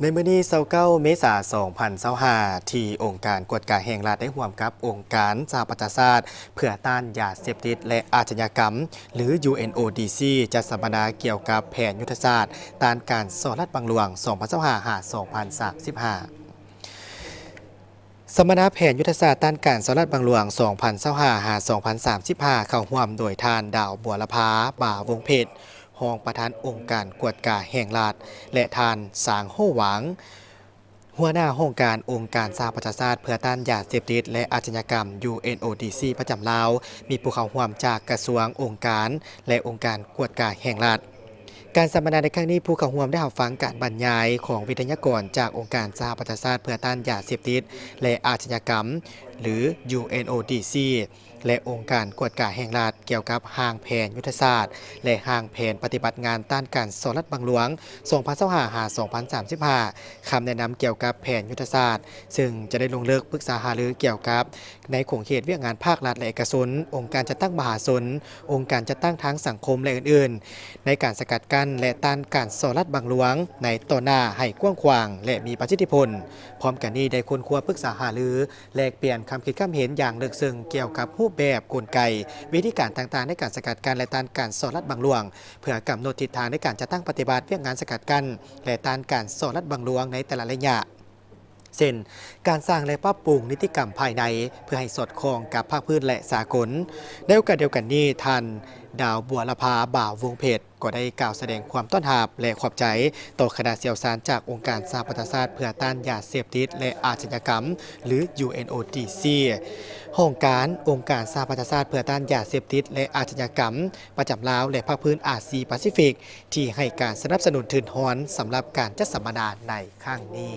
ໃນມື້ນີ້ ຊາວເກົ້າ ເມສາ ສອງພັນຊາວຫ້າ ທີ່ອົງການກວດກາແຫ່ງລັດ ໄດ້ຮ່ວມກັບອົງການສະຫະປະຊາຊາດ ເພື່ອຕ້ານຢາເສບຕິດ ແລະ ອາຊະຍາກຳ ຫຼື UNODC ຈັດສຳມະນາກ່ຽວກັບແຜນຍຸດທະສາດຕ້ານການສໍ້ລາດບັງຫຼວງ ສອງພັນຊາວຫ້າ ຫາ ສອງພັນສາມສິບຫ້າ. ສຳມະນາແຜນຍຸດທະສາດຕ້ານການສໍ້ລາດບັງຫຼວງ ສອງພັນຊາວຫ້າ ຫາ ສອງພັນສາມສິບຫ້າ ເຂົ້າຮ່ວມໂດຍທ່ານ ດາວ ບົວລະພາ ບາວົງເພັດ ຮອງປະທານອົງການກວດກາແຫ່ງລັດ ແລະ ທ່ານ ຊາງ ໂຮຫວາງ ຫົວໜ້າຫ້ອງການອົງການສະຫະປະຊາຊາດເພື່ອຕ້ານຢາເສບຕິດ ແລະ ອາຊະຍາກຳ UNODC ປະຈຳລາວ, ມີຜູ້ເຂົ້າຮ່ວມຈາກກະຊວງ, ອົງການ ແລະ ອົງການກວດກາແຫ່ງລັດ. ການສຳມະນາໃນຄັ້ງນີ້, ຜູ້ເຂົ້າຮ່ວມໄດ້ຮັບຟັງການບັນຍາຍຂອງວິທະຍາກອນຈາກອົງການສະຫະປະຊາຊາດເພື່ອຕ້ານຢາເສບຕິດ ແລະ ອາຊະຍາກຳ ຫຼື UNODC ແລະ ອົງການກວດກາແຫ່ງລັດ ກ່ຽວກັບຮ່າງແຜນຍຸດທະສາດ ແລະ ຮ່າງແຜນປະຕິບັດງານຕ້ານການສໍ້ລາດບັງຫຼວງ ສອງພັນຊາວຫ້າ ຫາ ສອງພັນສາມສິບຫ້າ, ຄຳແນະນຳກ່ຽວກັບແຜນຍຸດທະສາດ, ເຊິ່ງຈະໄດ້ລົງເລິກປຶກສາຫາລືກ່ຽວກັບ ໃນຂົງເຂດວຽກງານພາກລັດ ແລະ ເອກະຊົນ, ອົງການຈັດຕັ້ງມະຫາຊົນ, ອົງການຈັດຕັ້ງທາງສັງຄົມ ແລະ ອື່ນໆ ໃນການສະກັດກັ້ນ ແລະ ຕ້ານການສໍ້ລາດບັງຫຼວງໃນຕໍ່ໜ້າໃຫ້ກວ້າງຂວາງ ແລະ ມີປະສິດທິຜົນ. ພ້ອມກັນນີ້ໄດ້ຄົ້ນຄວ້າປຶກສາຫາລື ແລກປ່ຽນຄຳຄິດຄຳເຫັນຢ່າງເລິກເຊິ່ງກ່ຽວກັບຮູບແບບ, ກົນໄກ, ວິທີການຕ່າງໆ ໃນການສະກັດກັ້ນ ແລະ ຕ້ານການສໍ້ລາດບັງຫຼວງ, ເພື່ອກຳນົດທິດທາງໃນການຈັດຕັ້ງປະຕິບັດວຽກງານສະກັດກັ້ນ ແລະ ຕ້ານການສໍ້ລາດບັງຫຼວງໃນແຕ່ລະໄລຍະ. ເຊັ່ນ ການສ້າງ ແລະ ປັບປຸງນິຕິກຳພາຍໃນ ເພື່ອໃຫ້ສອດຄ່ອງກັບພາກພື້ນ ແລະ ສາກົນ. ໃນໂອກາດດຽວກັນນີ້, ທ່ານ ດາວ ບົວລະພາ ບາວົງເພັດ ກໍໄດ້ກ່າວສະແດງຄວາມຕ້ອນຮັບ ແລະ ຂອບໃຈຕໍ່ຄະນະຊ່ຽວຊານຈາກອົງການສະຫະປະຊາຊາດເພື່ອຕ້ານຢາເສບຕິດ ແລະ ອາຊະຍາກຳ ຫຼື UNODC, ຫ້ອງການອົງການສະຫະປະຊາຊາດເພື່ອຕ້ານຢາເສບຕິດ ແລະ ອາຊະຍາກຳ ປະຈຳລາວ ແລະ ພາກພື້ນອາຊີປາຊີຟິກ ທີ່ໃຫ້ການສະໜັບສະໜູນທຶນຮອນສຳລັບການຈັດສຳມະນາໃນຄັ້ງນີ້.